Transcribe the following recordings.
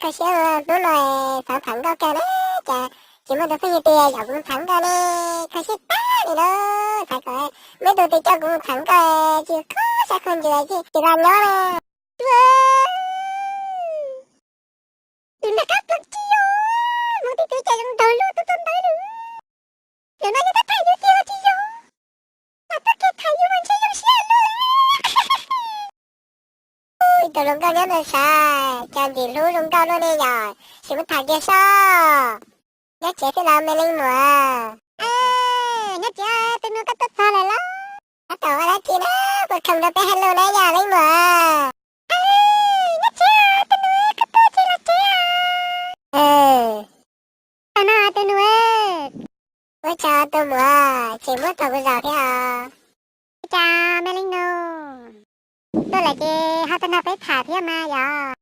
Kho siab hnub no xav tham nkauj kawg na, cas tsis muaj tus phooj ywg twg yog kuv tham nkauj ne. Kho siab tag li na, xav kom muaj tus twg coj kuv tham nkauj, tsis kho siab kho ntsws tsis los nyob na. Tus nag kab plaws tsis yog, hnub twg twb cas zoo nraug luaj tuaj tuaj ntawd lawm. Nim no yus twb tham yus tiag tsis yog, mas tuaj kiag tham yus mas ntshe zoo siab luaj li. Ib tug hluas nkauj nyob ntawm sav, cas ntxim hlub zoo nkauj luaj ne yom, sim muab tham kiag soj. Nyob tsev xwb los me leej muam? Nyob tsev, tus nus koj tuaj txog lawm los? Tab tom ua dab tsi na, puas khoom rau peb hais lus na yom leej muam? Nyob tsev, tus nus koj tuaj tsev los tsev. Tag no tus nus, ua cas tus muam tseem muab thaum kuv zaum thiab os? Ua cas me leej nus, tuaj lawm ces ho tuaj nrog peb tham thiab mas yom.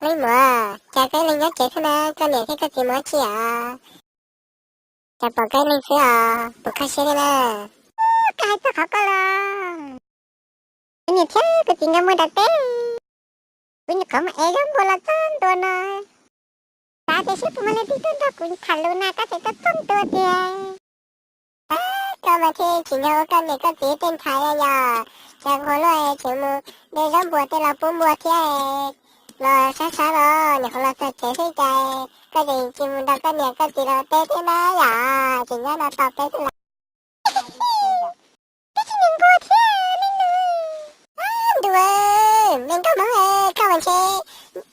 Leej muam, cas koj ib leeg nyob tsev xwb na, koj niam thiab koj txiv mus dab tsi os? Cas pom koj ib leeg xwb os, puas kho siab thiab na? Koj hais txog qhov ko los, kuv niam thiab kuv txiv nkawd mus nram teb, kuv nyuam qhuav mus ev zaub npua los txog ntua no. Xav tias seb puas muaj leej twg tuaj nrog kuv tham lus na, koj tseem tuaj txog ntua tiag. Koj mas thiaj tsim nyog ua koj niam koj txiv tej ntxhais yom, cas nquag luaj tseem mus de zaub npua tej los pub npua thiab, los sab sab los nyuam qhuav los txog tsev xwb cas koj tseem tsis mus nrog koj niam koj txiv los teb thiab na yom, tseem nyob no tos peb xwb los. Twb tsis nyiam nquag thiab li no. Ntuj, me nkauj Hmoob, koj mas ntshe,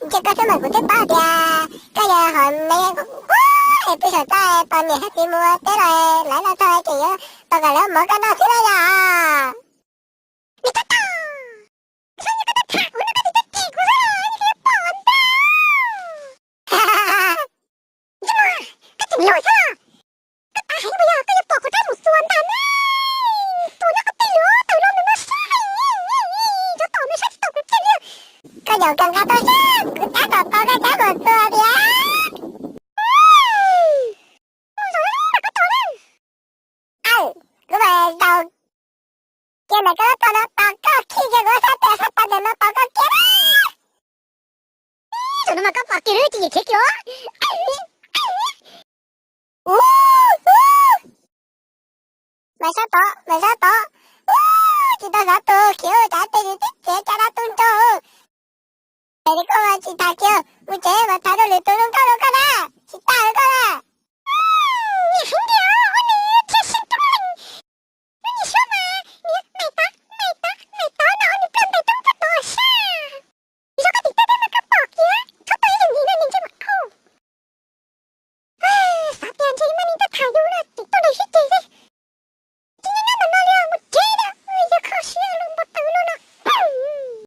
ntshe koj xwb mas kuv twb paub tias koj yog hom me nquag es pw saum txaj tos niam thiab txiv mus ua teb los lawv los txog tseem yuav tos kom lawv mov koj noj xwb na yom. Me koj tog, koj xav yog koj tuaj tham kuv no koj tsis tuaj cem kuv xwb los koj yuav pom ntag. Ntsej muag, koj tseem luag xwb los? Koj tav heev puas yog? Koj yuav pom kuv rab mus xuas ntag na. Tus nyob qhov twg lawm, tawm los mus no saib, cov tom no saib tsis tau kuv kiag li. Koj yaum kawg nqa tuaj saib, kuv tab tom tos koj rab mus xuas tiag. Mus zaum los koj tos na. Aw, kuv mas zaum kiag ntawm koj lub tog no tos koj, khij kiag kuv sab tes sab taw ntawm no tos koj kiag na. Zaum no mas koj pom kiag lawm, tsis yim khiav kiag. Ub, ub, mas sab tod, mas sab tod. Ub, tsis tau xav tus khiav, cas tej tus tib txiav cas dab tu nrog. Ces koj tsis tham kiag, mus tsev mas tham rau lwm tus zoo nkauj rau